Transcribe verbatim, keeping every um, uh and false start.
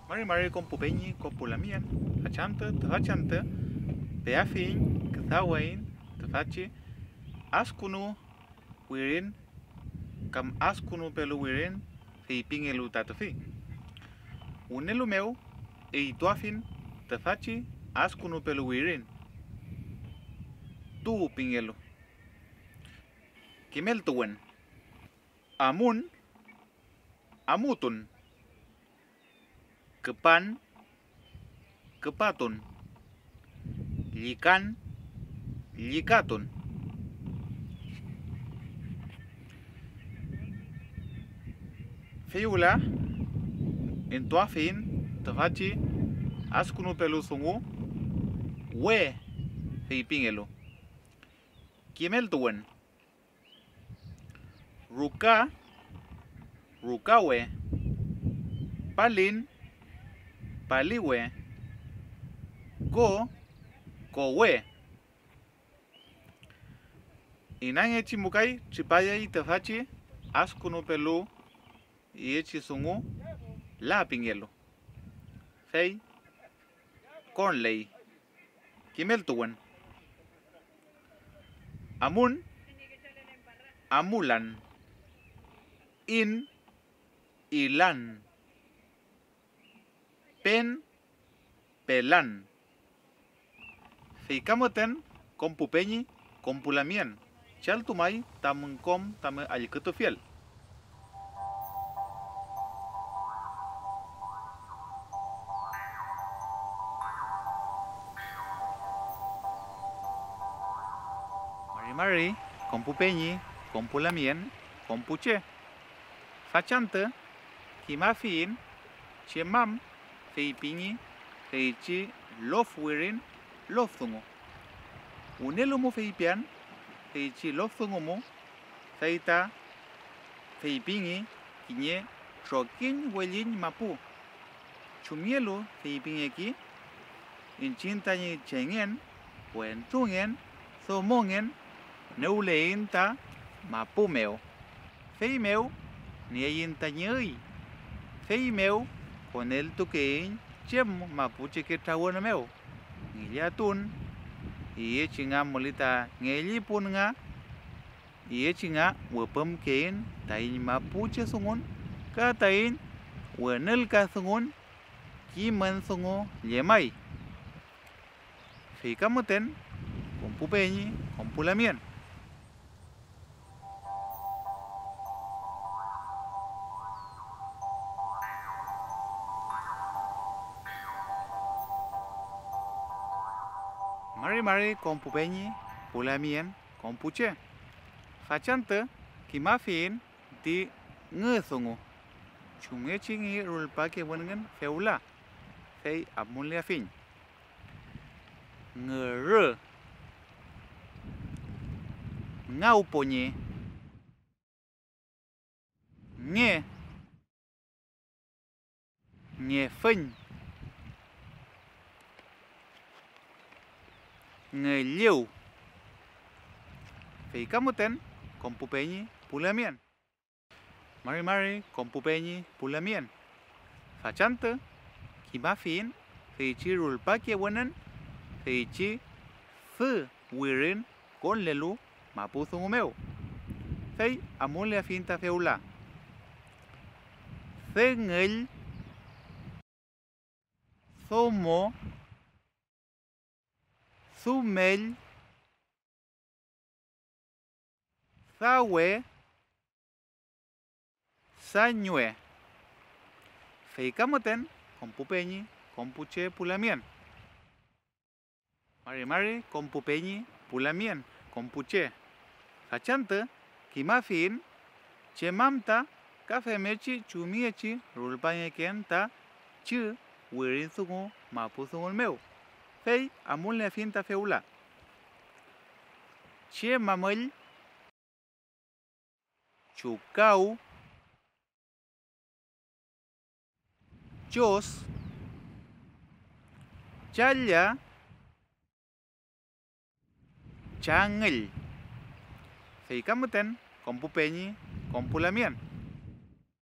Mari mari kom pu peñi, kom pu lamien, fachantü tüfachi antü peafiyiñ, küdawaiñ tüfachi askünu wirin kam askünupelu wirin feypingelu ta tüfi. Wünelu mew iytuafiñ tüfachi askünupelu wirin, tu pingelu. Kimeltuwün. Amun, amutun. Küpan, küpatun. Llükan, llükatun. Fey wüla entuafiyiñ tüfachi askünupelu dungu we feypingelu. Kimeltuwün. Ruka, rukawe. Palin, paliwe. Ko, kowe. Inangechi mu kay tripayay tüfachi askünupelu iyechi dungu la pingelu, fey konley. Kimeltuwün. Amun, amulan. In, ilan. Pen, pelan. Fey ka müten kom pu peñi, kom pu lamien, chaltu may tamün kom tamün allkütufiel. Mari mari kom pu peñi, kom pu lamien, kom pu che. Fachantü kimafiyiñ chem am feypingi feychi lof wirin lof dungu. Wünelu mu feypian feychi lof dungu mu, fey ta feypingi kiñe trokiñ welliñ mapu. ¿Chumngelu feypingeki? Iñchiñ tañi chengen, wentrungen, domongen nüwleiñ ta mapu mew. Feymew nieiñ tañi üy. Feymew koneltukeiñ chem mapucheke trawün mew, ngillatun, iyechi nga müley ta ngellipun nga, iyechi nga wüpümkeiñ taiñ mapuche dungun ka taiñ wünelka dungun, kimün dungu llemay. Fey ka müten kom pu peñi, kom pu lamien. Mari mari kom pu peñi, pu lamien, kom pu che. Fachantü kimafiyiñ ti ngü dungu, chumngechi ñi rulpakewünngün fewla, fey amuleafiñ. Ngürü, ngawpoñi, nge, ngefüñ, ngellüw. Fey ka müten kom pu peñi, pu lamien. Mari mari kom pu peñi, pu lamien. Fachantü kimafiyiñ feychi rulpakewünün feychi dü wirin konlelu mapu dungu mew, fey amuleafiñ ta fewla. Dengüll, domo, dumell, dawe, sañwe. Fey ka müten kom pu peñi, kom pu che, pu lamien. Mari mari kom pu peñi, pu lamien, kom pu che. Fachantü kimafiyiñ chem am ta ka femngechi chumngechi rulpangeken ta chü wirin dungu mapu dungun mew, fey amulniefiñ ta fewla. Che mamüll, chukaw, chos, challa, changüll. Fey ka müten kom pu peñi, kom pu lamien.